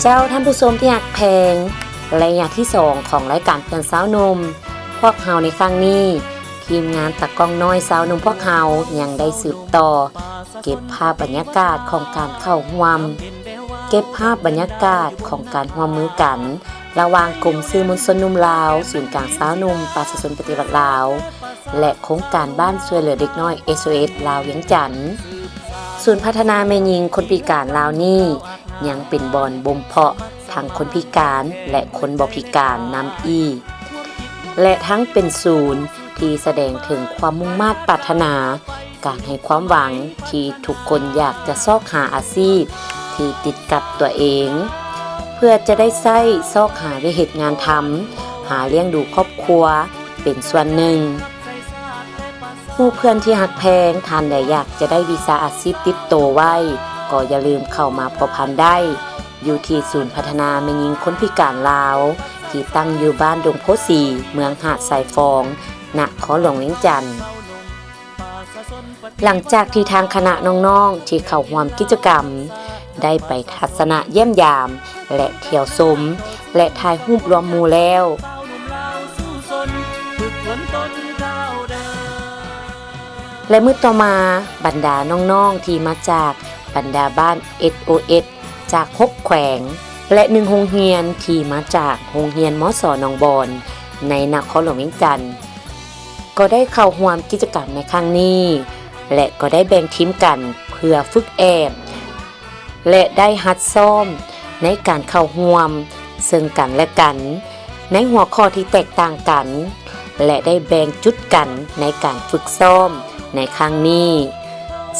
ເຈົ້າ, ທ່ານຜູ້ຊົມທີ່ຮັກແພງ, ໄລຍະທີສອງຂອງລາຍການເພື່ອນຊາວໜຸ່ມ ພວກເຮົາໃນຄັ້ງນີ້, ທີມງານຕາກ້ອງນ້ອຍຊາວໜຸ່ມພວກເຮົາຍັງໄດ້ສືບຕໍ່ເກັບພາບບັນຍາກາດຂອງການເຂົ້າຮ່ວມ, ເກັບພາບບັນຍາກາດຂອງການຮ່ວມມືກັນ ລະຫວ່າງກົມສື່ມວນຊົນໜຸ່ມລາວ, ສູນກາງຊາວໜຸ່ມປະຊາຊົນປະຕິວັດລາວ ແລະ ໂຄງການບ້ານຊ່ວຍເຫຼືອເດັກນ້ອຍ ເອສໂອເອສ ລາວວຽງຈັນ. ສູນພັດທະນາແມ່ຍິງຄົນພິການລາວນີ້ ຍັງເປັນບ່ອນບົ່ມເພາະທັງຄົນພິການ ແລະ ຄົນບໍ່ພິການນຳອີກ ແລະ ທັງເປັນສູນທີ່ສະແດງເຖິງຄວາມມຸ່ງມາດປາດຖະໜາ ການໃຫ້ຄວາມຫວັງທີ່ທຸກຄົນຢາກຈະຊອກຫາອາຊີບທີ່ຕິດກັບຕົວເອງ ເພື່ອຈະໄດ້ໃຊ້ຊອກຫາວຽກເຮັດງານທຳ ຫາລ້ຽງດູຄອບຄົວເປັນສ່ວນໜຶ່ງ. ໝູ່ເພື່ອນທີ່ຮັກແພງ, ທ່ານໃດຢາກຈະໄດ້ວິຊາອາຊີບຕິດໂຕໄວ້, ກໍຢ່າລືມເຂົ້າມາພົວພັນໄດ້ ຢູ່ທີ່ສູນພັດທະນາແມ່ຍິງຄົນພິການລາວ ທີ່ຕັ້ງຢູ່ບ້ານດົງໂພສີ, ເມືອງຫາດຊາຍຟອງ, ນະຄອນຫຼວງວຽງຈັນ. ຫຼັງຈາກທີ່ທາງຄະນະນ້ອງໆທີ່ເຂົ້າຮ່ວມກິດຈະກຳ ໄດ້ໄປທັດສະນະຢ້ຽມຢາມ ແລະ ທ່ຽວຊົມ ແລະ ຖ່າຍຮູບລວມໝູ່ແລ້ວ ແລະ ມື້ຕໍ່ມາ, ບັນດານ້ອງໆທີ່ມາຈາກບັນດາບ້ານ ເອສໂອເອສ ຈາກຫົກແຂວງ ແລະ ໜຶ່ງໂຮງຮຽນທີ່ມາຈາກໂຮງຮຽນ ມສ ໜອງບອນ ໃນນະຄອນຫຼວງວຽງຈັນ ກໍໄດ້ເຂົ້າຮ່ວມກິດຈະກຳໃນຄັ້ງນີ້ ແລະ ກໍໄດ້ແບ່ງທີມກັນເພື່ອຝຶກແອບ ແລະ ໄດ້ຫັດຊ້ອມໃນການເຂົ້າຮ່ວມເຊິ່ງກັນແລະກັນ ໃນຫົວຂໍ້ທີ່ແຕກຕ່າງກັນ ແລະ ໄດ້ແບ່ງຈຸດກັນໃນການຝຶກຊ້ອມໃນຄັ້ງນີ້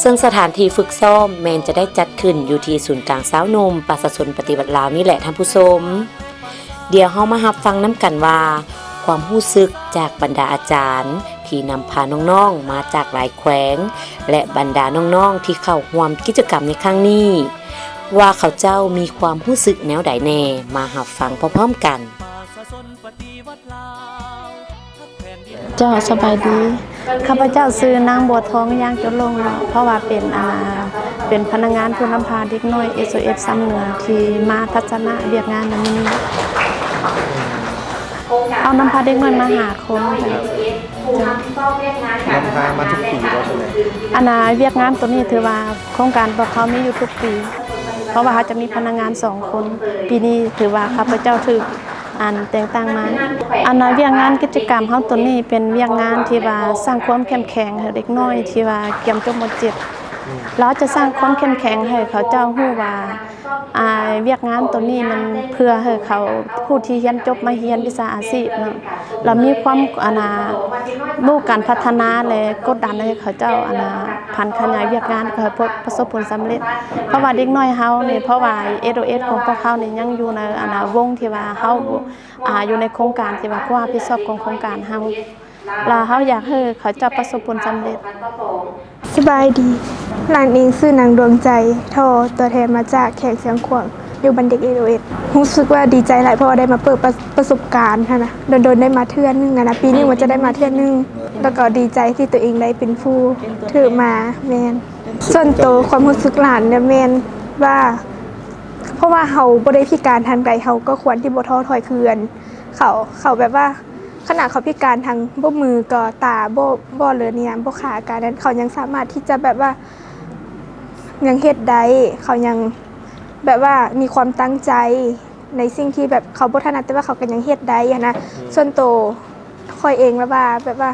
ເຊິ່ງສະຖານທີ່ຝຶກຊ້ອມແມ່ນຈະໄດ້ຈັດຂຶ້ນຢູ່ທີ່ສູນກາງຊາວໜຸ່ມປະຊາຊົນປະຕິວັດລາວນີ້ແຫຼະທ່ານຜູ້ຊົມ. ດຽວເຮົາມາຮັບຟັງນຳກັນວ່າ ຄວາມຮູ້ສຶກຈາກບັນດາອາຈານທີ່ນຳພານ້ອງໆມາຈາກຫຼາຍແຂວງ ແລະ ບັນດານ້ອງໆທີ່ເຂົ້າຮ່ວມກິດຈະກຳໃນຄັ້ງນີ້ ວ່າເຂົາເຈົ້າມີຄວາມຮູ້ສຶກແນວໃດແດ່, ມາຮັບຟັງພ້ອມໆກັນ. ເຈົ້າ ສະບາຍດີ. ຂ້າພະເຈົ້າຊື່ນາງ ບົວທອງ ຢ່າງຈົນລົງເນາະ, ເພາະວ່າເປັນ ອ່າ ເປັນພະນັກງານຜູ້ນຳພາເດັກນ້ອຍ ເອສໂອເອສ ຊຳເໜືອ ທີ່ມາທັດສະນະວຽກງານໃນມື້ນີ້. ເຮົານຳພາເດັກນ້ອຍມາຫ້າຄົນ. ນຳພາມາທຸກປີບໍ່? ອັນນ່າ ວຽກງານໂຕນີ້ຖືວ່າໂຄງການພວກເຮົາມີຢູ່ທຸກປີ ເພາະວ່າເຮົາຈະມີພະນັກງານສອງຄົນ. ປີນີ້ຖືວ່າຂ້າພະເຈົ້າຖືກ ອັນແຕ່ງຕັ້ງມາ. ອັນນ່າ ວຽກງານກິດຈະກຳເຮົາໂຕນີ້ເປັນວຽກງານທີ່ວ່າສ້າງຄວາມເຂັ້ມແຂງໃຫ້ເດັກນ້ອຍທີ່ວ່າກຽມຈົບ ມ.ເຈັດ ອືມ ລາວຈະສ້າງຄວາມເຂັ້ມແຂງໃຫ້ເຂົາເຈົ້າຮູ້ວ່າ ອາ ວຽກງານໂຕນີ້ມັນເພື່ອໃຫ້ເຂົາຜູ້ທີ່ຮຽນຈົບມາຮຽນວິຊາອາຊີບເນາະ ລະມີຄວາມ ອັນນ່າ ຮູ້ການພັດທະນາ ແລະ ກົດດັນໃຫ້ເຂົາເຈົ້າ ອັນນ່າ ຜັນຂະຫຍາຍວຽກງານ ກໍໃຫ້ປະ ປະສົບຜົນສຳເລັດ. ເພາະວ່າເດັກນ້ອຍເຮົານີ້ ເພາະວ່າ ເອສໂອເອສ ຂອງພວກເຮົານີ້ຍັງຢູ່ໃນ ອັນນ່າ ວົງທີ່ວ່າເຮົາ ອາ ຢູ່ໃນໂຄງການທີ່ວ່າຄວາມຮັບຜິດຊອບຂອງໂຄງການເຮົາ ລະເຮົາຢາກໃຫ້ເຂົາເຈົ້າປະສົບຜົນສຳເລັດ. ສະບາຍດີ. ຫຼານເອງຊື່ນາງ ດວງໃຈ ທໍ່ ຕົວແທນມາຈາກແຂວງຊຽງຂວາງ ຢູ່ບ້ານເດັກ ເອສໂອເອສ. ຮູ້ສຶກວ່າດີໃຈຫຼາຍ ເພາະວ່າໄດ້ມາເປີດປະ ປະສົບການຫັ້ນນະ ດົນໆໄດ້ມາເທື່ອໜຶ່ງຫັ້ນນະ ປີນີ້ວ່າຈະໄດ້ມາເທື່ອໜຶ່ງ ແລ້ວກໍດີໃຈທີ່ຕົວເອງໄດ້ເປັນຜູ້ຖືກມາ. ແມ່ນ. ສ່ວນໂຕຄວາມຮູ້ສຶກຫຼານນະ ແມ່ນວ່າ ເພາະວ່າເຮົາບໍ່ໄດ້ພິການທາງໃດ ເຮົາກໍຄວນທີ່ບໍ່ທໍ້ຖອຍ ຄືອັນ ເຂົາ ເຂົາແບບວ່າ ຂະໜາດເຂົາພິການທາງບໍ່ມືກໍຕາ ບໍ່ ບໍ່ເລີຍນີ້ນະ ບໍ່ຂາການນັ້ນ ເຂົາຍັງສາມາດທີ່ຈະແບບວ່າ ຍັງເຮັດໄດ້ ເຂົາຍັງແບບວ່າມີຄວາມຕັ້ງໃຈໃນສິ່ງທີ່ແບບເຂົາບໍ່ຖະໜັດ ແຕ່ວ່າເຂົາກໍຍັງເຮັດໄດ້ຫັ້ນນະ. ອືມ ສ່ວນໂຕຂ້ອຍເອງແບບວ່າ ແບບວ່າ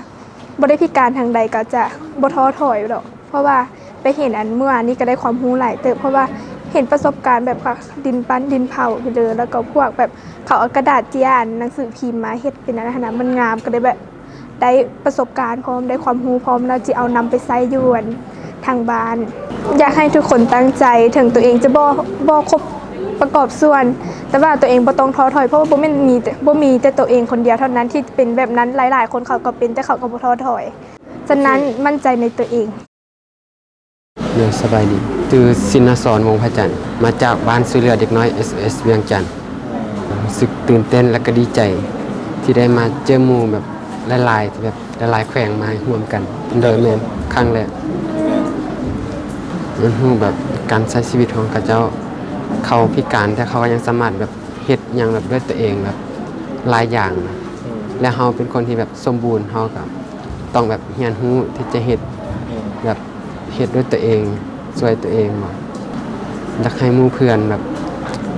ບໍ່ໄດ້ພິການທາງໃດ ກໍຈະບໍ່ທໍ້ຖອຍດອກ. ເພາະວ່າໄປເຫັນອັນເມື່ອວານນີ້ກໍໄດ້ຄວາມຮູ້ຫຼາຍເຕີບ ເພາະວ່າເຫັນປະສົບການແບບ ດິນປັ້ນດິນເຜົາຢູ່ເດີ ແລ້ວກໍພວກແບບເຂົາເອົາກະດາດເຈ້ຍອັນໜັງສືພິມມາເຮັດເປັນອັນນັ້ນຫັ້ນນະ ມັນງາມ ກໍໄດ້ແບບໄດ້ປະສົບການພ້ອມ ໄດ້ຄວາມຮູ້ພ້ອມ ແລ້ວຊິເອົານຳໄປໃຊ້ຢູ່ອັນທາງບ້ານ. ຢາກໃຫ້ທຸກຄົນຕັ້ງໃຈ ເຖິງຕົວເອງຈະບໍ່ ບໍ່ຄົບປະກອບສ່ວນ ແຕ່ວ່າຕົວເອງບໍ່ຕ້ອງທໍ້ຖອຍ ເພາະວ່າບໍ່ແມ່ນມີ ບໍ່ມີແຕ່ຕົວເອງຄົນດຽວເທົ່ານັ້ນທີ່ເປັນແບບນັ້ນ ຫຼາຍໆຄົນເຂົາກໍເປັນ ແຕ່ເຂົາກໍບໍ່ທໍ້ຖອຍ. ສະນັ້ນ ໂອເຄ ໝັ້ນໃຈໃນຕົວເອງ. ໂດຍ ສະບາຍດີ. ຊື່ ສິນນະສອນ ວົງພະຈັນ ມາຈາກບ້ານຊ່ວຍເຫຼືອເດັກນ້ອຍ ເອສໂອເອສ ວຽງຈັນ. ຮູ້ສຶກຕື່ນເຕັ້ນ ແລະ ກໍດີໃຈທີ່ໄດ້ມາເຈີໝູ່ແບບຫຼາຍໆ ທີ່ແບບຫຼາຍໆແຂວງມາຮ່ວມກັນ. ໂດຍ ແມ່ນ ຄັ້ງແລກ ຮຽນຮູ້ແບບການໃຊ້ຊີວິດຂອງເຂົາເຈົ້າ ເຂົາພິການ ແຕ່ເຂົາກໍຍັງສາມາດແບບເຮັດຫຍັງແບບດ້ວຍຕົວເອງແບບຫຼາຍຢ່າງນະ ອືມ ແລະ ເຮົາເປັນຄົນທີ່ແບບສົມບູນ ເຮົາກໍຕ້ອງແບບຮຽນຮູ້ທີ່ຈະເຮັດ ອືມ ແບບເຮັດດ້ວຍຕົວເອງ ຊ່ວຍຕົວເອງເນາະ. ຢາກໃຫ້ໝູ່ເພື່ອນແບບ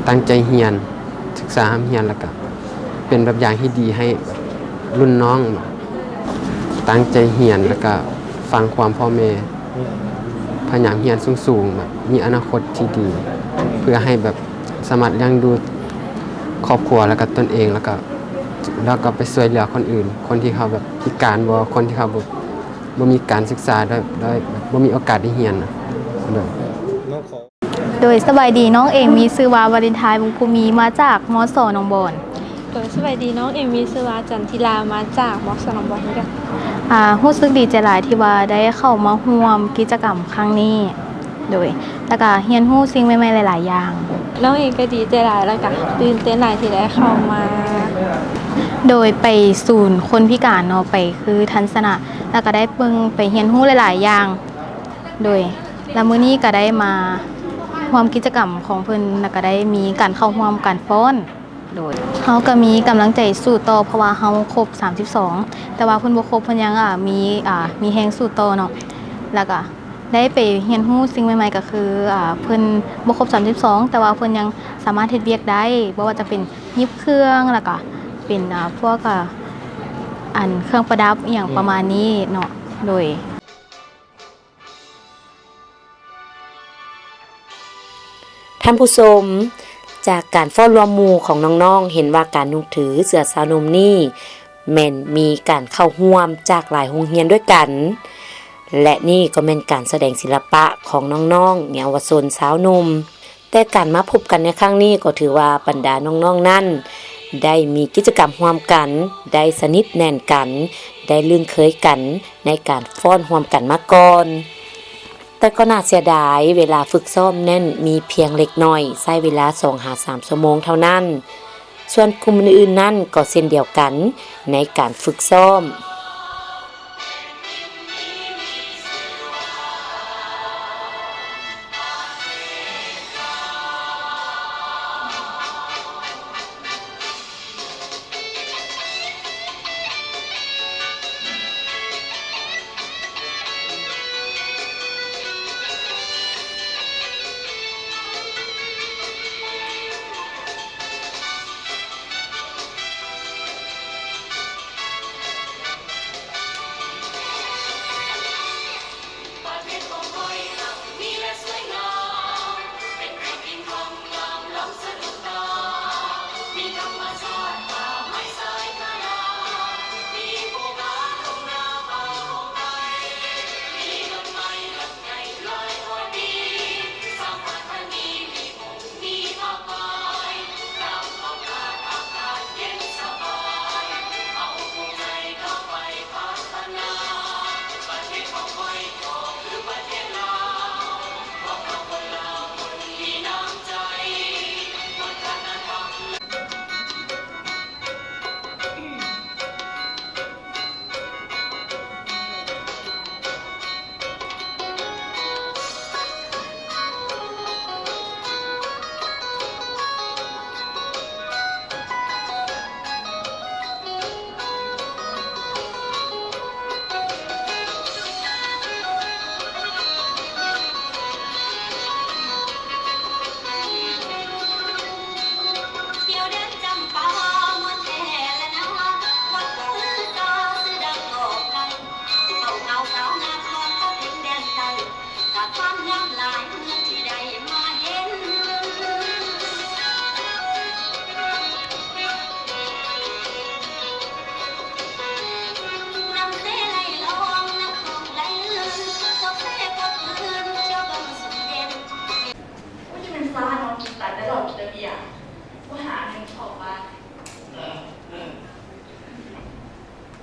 ຕັ້ງໃຈຮຽນ ສຶກສາຮ່ຳຮຽນ ແລ້ວກໍເປັນແບບຢ່າງທີ່ດີໃຫ້ແບບລຸ້ນນ້ອງເນາະ. ຕັ້ງໃຈຮຽນ ແລ້ວກະຟັງຄວາມພໍ່ແມ່ ພະຍາຍາມຮຽນສູງໆ ແບບມີອະນາຄົດທີ່ດີ ເພື່ອໃຫ້ແບບສາມາດລ້ຽງດູຄອບຄົວ ແລ້ວກະຕົນເອງ ແລ້ວກະ ແລ້ວກະໄປຊ່ວຍເຫຼືອຄົນອື່ນ ຄົນທີ່ເຂົາແບບພິການບໍ ຄົນທີ່ເຂົາບໍ່ ບໍ່ມີການສຶກສາ ໂດຍ ໂດຍ ແບບບໍ່ມີໂອກາດໄດ້ຮຽນນະ ໂດຍ. ໂດຍ ສະບາຍດີ ນ້ອງເອງມີຊື່ວ່າ ວາເລນທາຍ ວົງພູມີ ມາຈາກ ມສ ໜອງບອນ. ໂດຍ ສະບາຍດີ ນ້ອງເອງມີຊື່ວ່າ ຈັນທິລາ ມາຈາກ ມສ ໜອງບອນຄືກັນ. ອາ ຮູ້ສຶກດີໃຈຫຼາຍທີ່ວ່າໄດ້ເຂົ້າມາຮ່ວມກິດຈະກຳຄັ້ງນີ້ ໂດຍ ແລ້ວກະຮຽນຮູ້ສິ່ງໃໝ່ໆຫຼາຍໆຢ່າງ. ນ້ອງເອງກໍດີໃຈຫຼາຍ ແລ້ວກະຕື່ນເຕັ້ນຫຼາຍທີ່ໄດ້ເຂົ້າມາ. ໂດຍ ໄປສູນຄົນພິການເນາະ ໄປຄືທັນສະນະ ແລ້ວກະໄດ້ເບິ່ງ ໄປຮຽນຮູ້ຫຼາຍໆຢ່າງ ໂດຍ ແລ້ວມື້ນີ້ກໍໄດ້ມາຮ່ວມກິດຈະກຳຂອງເພິ່ນ ແລ້ວກໍໄດ້ມີການເຂົ້າຮ່ວມການຟ້ອນ ໂດຍ ເຮົາກໍມີກຳລັງໃຈສູ້ຕໍ່ ເພາະວ່າເຮົາຄົບສາມສິບສອງ ແຕ່ວ່າເພິ່ນບໍ່ຄົບ ເພິ່ນຍັງ ອາ ມີ ອາ ມີແຮງສູ້ຕໍ່ເນາະ ແລ້ວກໍໄດ້ໄປຮຽນຮູ້ສິ່ງໃໝ່ໆ ກໍຄື ອາ ເພິ່ນບໍ່ຄົບສາມສິບສອງ ແຕ່ວ່າເພິ່ນຍັງສາມາດເຮັດວຽກໄດ້ ບໍ່ວ່າຈະເປັນຫຍິບເຄື່ອງ ແລ້ວກໍເປັນ ອາ ພວກ ອາ ອັນເຄື່ອງປະດັບ ອີ່ຫຍັງປະມານນີ້ເນາະ ໂດຍ. ທ່ານຜູ້ຊົມ, ຈາກການຟ້ອນລວມໝູ່ຂອງນ້ອງໆ ເຫັນວ່າການນຸ່ງຖືເສື້ອຊາວໜຸ່ມນີ້ ແມ່ນມີການເຂົ້າຮ່ວມຈາກຫຼາຍໂຮງຮຽນດ້ວຍກັນ ແລະ ນີ້ກໍແມ່ນການສະແດງສິລະປະຂອງນ້ອງໆ ເຍົາວະຊົນຊາວໜຸ່ມ. ແຕ່ການມາພົບກັນໃນຄັ້ງນີ້ກໍຖືວ່າບັນດານ້ອງໆນັ້ນ ໄດ້ມີກິດຈະກຳຮ່ວມກັນ, ໄດ້ສະໜິດແໜ້ນກັນ, ໄດ້ລຶ້ງເຄີຍກັນໃນການຟ້ອນຮ່ວມກັນມາກ່ອນ. ແຕ່ກໍໜ້າເສຍດາຍ, ເວລາຝຶກຊ້ອມນັ້ນມີພຽງເລັກນ້ອຍ, ໃຊ້ເວລາສອງຫາສາມຊົ່ວໂມງເທົ່ານັ້ນ. ສ່ວນກຸ່ມອື່ນໆນັ້ນກໍເຊັ່ນດຽວກັນໃນການຝຶກຊ້ອມ.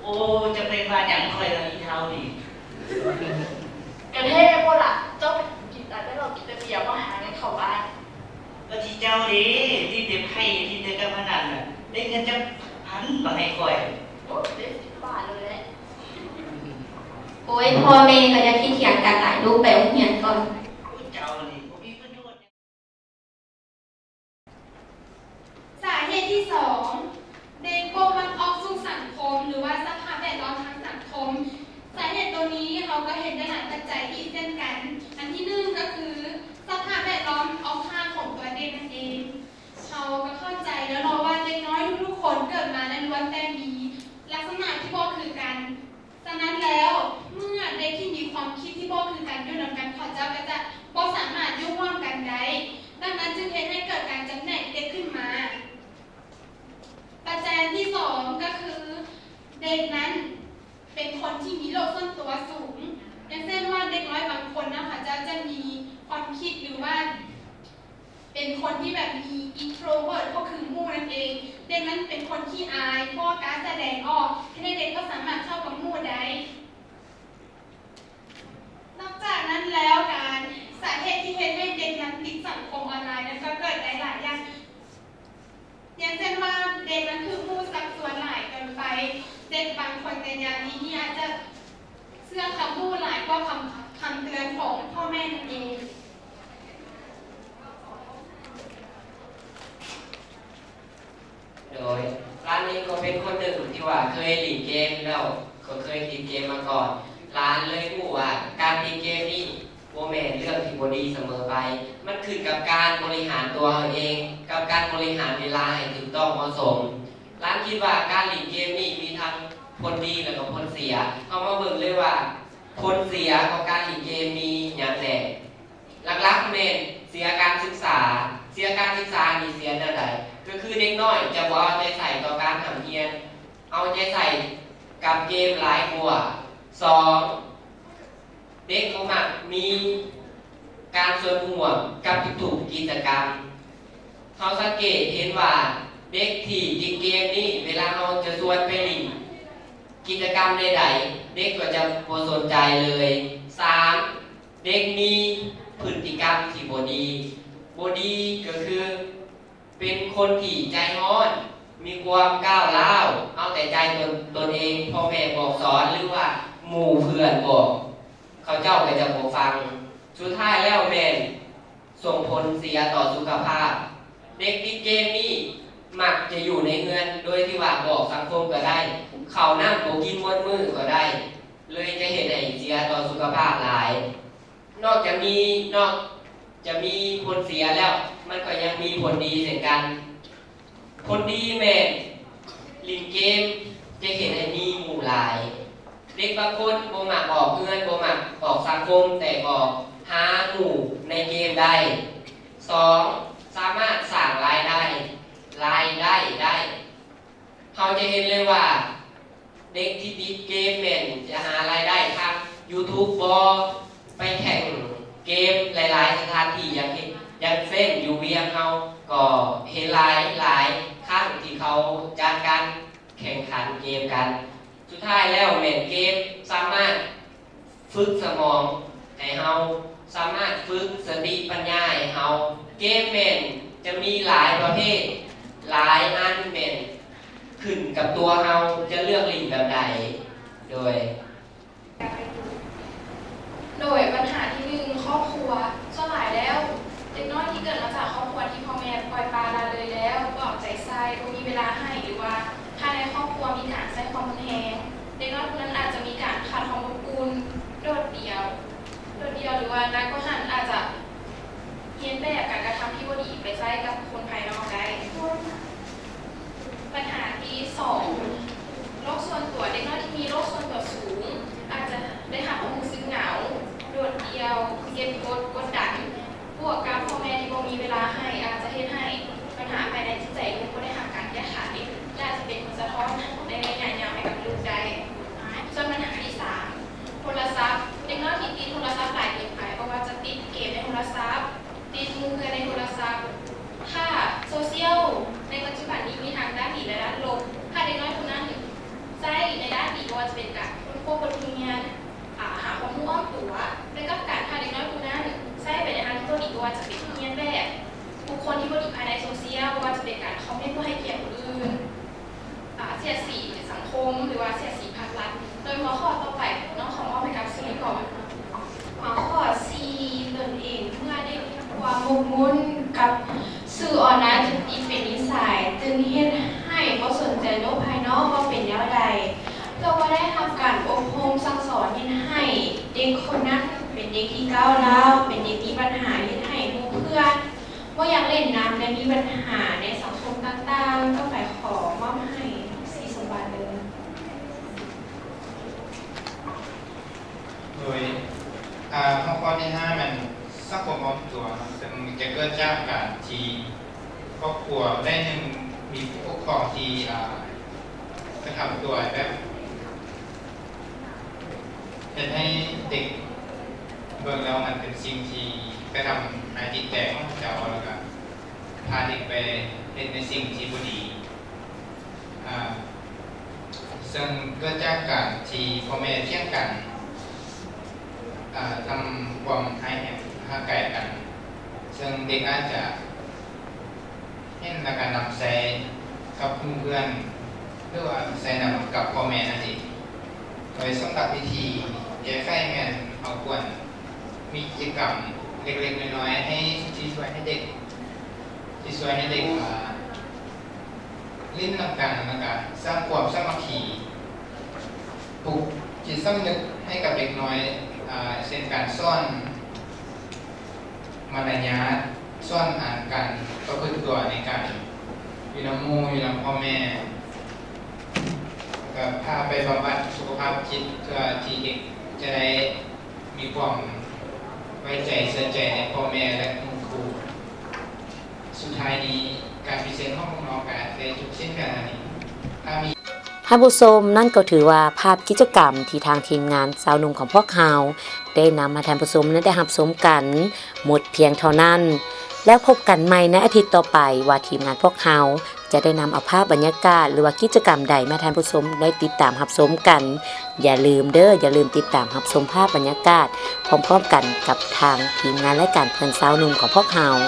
ໂອ້ ຈະໄປວ່າຫຍັງຂ້ອຍລະອີເຖົ້ານີ້? ກະແທ້ບໍ່ລະ ເຈົ້າໄປກິນແຕ່ເຫຼົ້າກິນແຕ່ເບຍ ມາຫາເງິນເຂົ້າບ້ານ. ກະທີ່ເຈົ້າເດ້ ຫຼິ້ນແຕ່ໄພ້ ຫຼິ້ນແຕ່ການພະນັນນະ ໄດ້ເງິນຈັກພັນບາດໃຫ້ຂ້ອຍ? ໂອ້ ໄດ້ສິບບາດໂລດແຫຼະ. ໂອ້ຍ ພໍ່ແມ່ກະຢ່າຄິດຖຽງກັນຫຼາຍ ລູກໄປໂຮງຮຽນກ່ອນ. ເຈົ້ານີ້ບໍ່ມີປະໂຫຍດ. ທີສອງ ເດັກບໍ່ມັກອອກສູ່ສັງຄົມ ຫຼືວ່າສະພາບແວດລ້ອມທາງສັງຄົມ. ສາເຫດໂຕນີ້ເຮົາກໍເຫັນໄດ້ຫຼາຍປັດໄຈອີກເຊັ່ນກັນ. ອັນທີໜຶ່ງກໍຄືສະພາບແວດລ້ອມອອກຮ່າງຂອງຕົວເດັກນັ້ນເອງ. ເຮົາກໍເຂົ້າໃຈແລ້ວເນາະວ່າເດັກນ້ອຍທຸກໆຄົນເກີດມານັ້ນລ້ວນແຕ່ມີລັກສະນະທີ່ບໍ່ຄືກັນ. ສະນັ້ນແລ້ວ ເມື່ອເດັກທີ່ມີຄວາມຄິດທີ່ບໍ່ຄືກັນຢູ່ນຳກັນ ເຂົາເຈົ້າກໍຈະບໍ່ສາມາດຢູ່ຮ່ວມກັນໄດ້. ດັ່ງນັ້ນຈຶ່ງເຮັດໃຫ້ເກີດການຈຳແນກເດັກຂຶ້ນມາ. ປັດໄຈອັນທີສອງກໍຄື ເດັກນັ້ນເປັນຄົນທີ່ມີໂລກສ່ວນຕົວສູງ. ຢ່າງເຊັ່ນວ່າເດັກນ້ອຍບາງຄົນນະ ເຂົາເຈົ້າຈະມີຄວາມຄິດ ຫຼືວ່າເປັນຄົນທີ່ແບບມີ introvert ກໍຄືໝູ່ນັ້ນເອງ. ເດັກນັ້ນເປັນຄົນຂີ້ອາຍ ບໍ່ກ້າສະແດງອອກ ເຮັດໃຫ້ເດັກບໍ່ສາມາດເຂົ້າກັບໝູ່ໄດ້. ນອກຈາກນັ້ນແລ້ວ ການ ສາເຫດທີ່ເຮັດໃຫ້ເດັກນັ້ນຕິດສັງຄົມອອນລາຍນັ້ນກໍເກີດໄດ້ຫຼາຍຢ່າງ. ຢ່າງເຊັ່ນວ່າເດັກນັ້ນຖືກໝູ່ຊັກຊວນຫຼາຍເກີນໄປ. ເດັກບາງຄົນໃນຍາມນີ້ນີ້ອາດຈະເຊື່ອຄຳໝູ່ຫຼາຍກວ່າຄຳ ຄຳເຕືອນຂອງພໍ່ແມ່ນັ້ນເອງ. ໂດຍ ຫຼານເອງກໍເປັນຄົນໜຶ່ງທີ່ວ່າເຄີຍຫຼິ້ນເກມແລ້ວ ກໍເຄີຍຕິດເກມມາກ່ອນ. ຫຼານເລີຍຮູ້ວ່າການຕິດເກມນີ້ບໍ່ແມ່ນເລື່ອງທີ່ບໍ່ດີສະເໝີໄປ. ມັນຂຶ້ນກັບການບໍລິຫານຕົວເຮົາເອງ ກັບການບໍລິຫານເວລາໃຫ້ຖືກຕ້ອງເໝາະສົມ. ຫຼານຄິດວ່າການຫຼິ້ນເກມນີ້ມີທັງຜົນດີ ແລະກໍຜົນເສຍ. ເຮົາມາເບິ່ງເລີຍວ່າຜົນເສຍຂອງການຫຼິ້ນເກມມີຫຍັງແດ່. ຫຼັກໆແມ່ນເສຍການສຶກສາ. ເສຍການສຶກສານີ້ເສຍແນວໃດ? ກໍຄືເດັກນ້ອຍຈະບໍ່ເອົາໃຈໃສ່ຕໍ່ການຮ່ຳຮຽນ, ເອົາໃຈໃສ່ກັບເກມຫຼາຍກວ່າ. ສອງ ເດັກບໍ່ມັກມີການສ່ວນຮ່ວມກັບທຸກໆກິດຈະກຳ. ເຮົາສັງເກດເຫັນວ່າເດັກທີ່ຕິດເກມນີ້ ເວລາເຮົາຈະຊວນໄປຫຼິ້ນກິດຈະກຳໃດໆ ເດັກກໍຈະບໍ່ສົນໃຈເລີຍ. ສາມ ເດັກມີພຶດຕິກຳທີ່ບໍ່ດີ. ບໍ່ດີກໍຄືເປັນຄົນທີ່ໃຈຮ້ອນ, ມີຄວາມກ້າວຮ້າວ, ເອົາແຕ່ໃຈຕົນ, ຕົນເອງ. ພໍ່ແມ່ບອກສອນ ຫຼືວ່າໝູ່ເພື່ອນບອກ, ເຂົາເຈົ້າກໍຈະບໍ່ຟັງ. ສຸດທ້າຍແລ້ວແມ່ນ ສົ່ງຜົນເສຍຕໍ່ສຸຂະພາບ. ເດັກຕິດເກມນີ້ມັກຈະຢູ່ໃນເຮືອນໂດຍທີ່ວ່າບໍ່ອອກສັງຄົມກໍໄດ້, ເຂົ້ານ້ຳບໍ່ກິນໝົດມື້ກໍໄດ້, ເລີຍຈະເຮັດໃຫ້ເສຍຕໍ່ສຸຂະພາບຫຼາຍ. ນອກຈາກມີ, ນອກຈະມີຜົນເສຍແລ້ວ, ມັນກໍຍັງມີຜົນດີເຊັ່ນກັນ. ຜົນດີແມ່ນຫຼິ້ນເກມຈະເຮັດໃຫ້ມີໝູ່ຫຼາຍ. ເດັກບາງຄົນບໍ່ມັກອອກເຮືອນ, ບໍ່ມັກອອກສັງຄົມ, ແຕ່ກໍຫາໝູ່ໃນເກມໄດ້. ສອງ ສາມາດສ້າງລາຍໄດ້, ລາຍໄດ້ໄດ້. ເຮົາຈະເຫັນເລີຍວ່າ ເດັກທີ່ຕິດເກມແມ່ນຈະຫາລາຍໄດ້ທາງ YouTube ບໍ, ໄປແຂ່ງເກມຫຼາຍໆສະຖານທີ່ ຢ່າງເຮັດ, ຢ່າງເຊັ່ນຢູ່ວຽງເຮົາກໍເຫັນຫຼາຍ, ຫຼາຍຄັ້ງທີ່ເຂົາຈັດການແຂ່ງຂັນເກມກັນ. ສຸດທ້າຍແລ້ວແມ່ນເກມສາມາດຝຶກສະໝອງໃຫ້ເຮົາ, ສາມາດຝຶກສະຕິປັນຍາໃຫ້ເຮົາ. ເກມແມ່ນຈະມີຫຼາຍປະເພດ, ຫຼາຍອັນ, ແມ່ນຂຶ້ນກັບຕົວເຮົາຈະເລືອກຫຼິ້ນແບບໃດ. ໂດຍ ໂດຍບັນຫາທີໜຶ່ງ ຄອບຄົວ. ສ່ວນຫຼາຍແລ້ວ ເດັກນ້ອຍທີ່ເກີດມາຈາກຄອບຄົວທີ່ພໍ່ແມ່ປ່ອຍປະລະເລີຍແລ້ວ, ບໍ່ເອົາໃຈໃສ່, ບໍ່ມີເວລາໃຫ້ ຫຼືວ່າພາຍໃນຄອບຄົວມີການໃຊ້ຄວາມຮຸນແຮງ, ເດັກນ້ອຍຜູ້ນັ້ນອາດຈະມີການຂາດຄວາມອົບອຸ່ນ, ໂດດດ່ຽວ, ໂດດດ່ຽວ ຫຼືວ່າໜັກກວ່ານັ້ນອາດຈະຮຽນແບບການກະທຳທີ່ບໍ່ດີໄປໃຊ້ກັບຄົນພາຍນອກໄດ້. ບັນຫາທີສອງ ໂລກສ່ວນຕົວ. ເດັກນ້ອຍທີ່ມີໂລກສ່ວນຕົວສູງ ອາດຈະໄດ້ຮັບຄວາມຮູ້ສຶກເຫງົາ, ໂດດດ່ຽວ, ເກັບກົດ, ກົດດັນ, ບວກກັບພໍ່ແມ່ທີ່ບໍ່ມີເວລາໃຫ້ ອາດຈະເຮັດໃຫ້ບັນຫາພາຍໃນຈິດໃຈລູກບໍ່ໄດ້ຮັບການແກ້ໄຂ ແລະ ອາດຈະເປັນຜົນສະທ້ອນໃນໄລຍະຍາວໃຫ້ກັບລູກໄດ້. ສ່ວນບັນຫາທີສາມ ໂທລະສັບ. ເດັກນ້ອຍທີ່ຕິດໂທລະສັບຫຼາຍເກີນໄປ, ບໍ່ວ່າຈະຕິດເກມໃນໂທລະສັບ, ຕິດໝູ່ເພື່ອນໃນໂທລະສັບ, ຖ້າໂຊຊຽວ ທີ່ກ້າວຮ້າວ ເປັນເດັກມີບັນຫາເຮັດໃຫ້ໝູ່ເພື່ອນບໍ່ຢາກຫຼິ້ນນຳ ແລະ ມີບັນຫາໃນສັງຄົມຕ່າງໆ ຕ້ອງໄປຂໍມອບໃຫ້ສີສົມບັດເດີ. ໂດຍ ອາ ຫົວຂໍ້ທີຫ້າແມ່ນສັງຄົມອ້ອມຕົວເນາະ ເຊິ່ງຈະເກີດຈາກການທີ່ຄອບຄົວໃດໜຶ່ງມີຜູ້ປົກຄອງທີ່ ອາ ກະທຳຕົວແບບ ເຮັດໃຫ້ເດັກເບິ່ງແລ້ວມັນເປັນສິ່ງທີ່ກະທຳຮ້າຍຈິດໃຈຂອງເຂົາເຈົ້າ ແລ້ວກະພາເດັກໄປເຮັດໃນສິ່ງທີ່ບໍ່ດີ ອາ ເຊິ່ງເກີດຈາກການທີ່ພໍ່ແມ່ຖຽງກັນ ອາ ທຳຄວາມຮ້າຍແຮງຮ່າງກາຍກັນ ເຊິ່ງເດັກອາດຈະ ເຫັນແລ້ວກະນຳໃຊ້ກັບໝູ່ເພື່ອນ ຫຼືວ່າໃຊ້ນຳກັບພໍ່ແມ່ນັ້ນເອງ. ໂດຍສຳລັບວິທີແກ້ໄຂແມ່ນເຮົາຄວນມີກິດຈະກຳເລັກໆນ້ອຍໆ ໃຫ້ ທີ່ຊ່ວຍໃຫ້ເດັກ ທີ່ຊ່ວຍໃຫ້ເດັກ ອ່າ ຫຼິ້ນນຳກັນ ແລ້ວກະສ້າງຄວາມສາມັກຄີ ປຸກຈິດສຳນຶກໃຫ້ກັບເດັກນ້ອຍ ອາ ເຊັ່ນການສອນ ມາລະຍາດ ສອນ ອາ ການປະພຶດຕົວໃນການຢູ່ນຳໝູ່ ຢູ່ນຳພໍ່ແມ່ ແລ້ວກະພາໄປບຳບັດສຸຂະພາບຈິດ ເພື່ອທີ່ເດັກຈະໄດ້ມີຄວາມໄວ້ໃຈເຊື່ອໃຈໃນພໍ່ແມ່ ແລະ ຄຸນຄູ. ສຸດທ້າຍນີ້ ການພຣີເຊັນຂອງພວກເຮົາກະໄດ້ຈົບສິ້ນແຕ່ເທົ່ານີ້. ຖ້າມີ ທ່ານຜູ້ຊົມ, ນັ້ນກໍຖືວ່າພາບກິດຈະກຳທີ່ທາງທີມງານຊາວໜຸ່ມຂອງພວກເຮົາໄດ້ນຳໃຫ້ທ່ານຜູ້ຊົມນັ້ນໄດ້ຮັບຊົມກັນໝົດພຽງເທົ່ານັ້ນ. ແລ້ວພົບກັນໃໝ່ໃນອາທິດຕໍ່ໄປວ່າທີມງານພວກເຮົາຈະໄດ້ນຳເອົາພາບບັນຍາກາດ ຫຼືວ່າກິດຈະກຳໃດມາໃຫ້ທ່ານຜູ້ຊົມໄດ້ຕິດຕາມຮັບຊົມກັນ. ຢ່າລືມເດີ້, ຢ່າລືມຕິດຕາມຮັບຊົມພາບບັນຍາກາດພ້ອມໆກັນກັບທາງທີມງານລາຍການເພື່ອນຊາວໜຸ່ມຂອງພວກເຮົາ.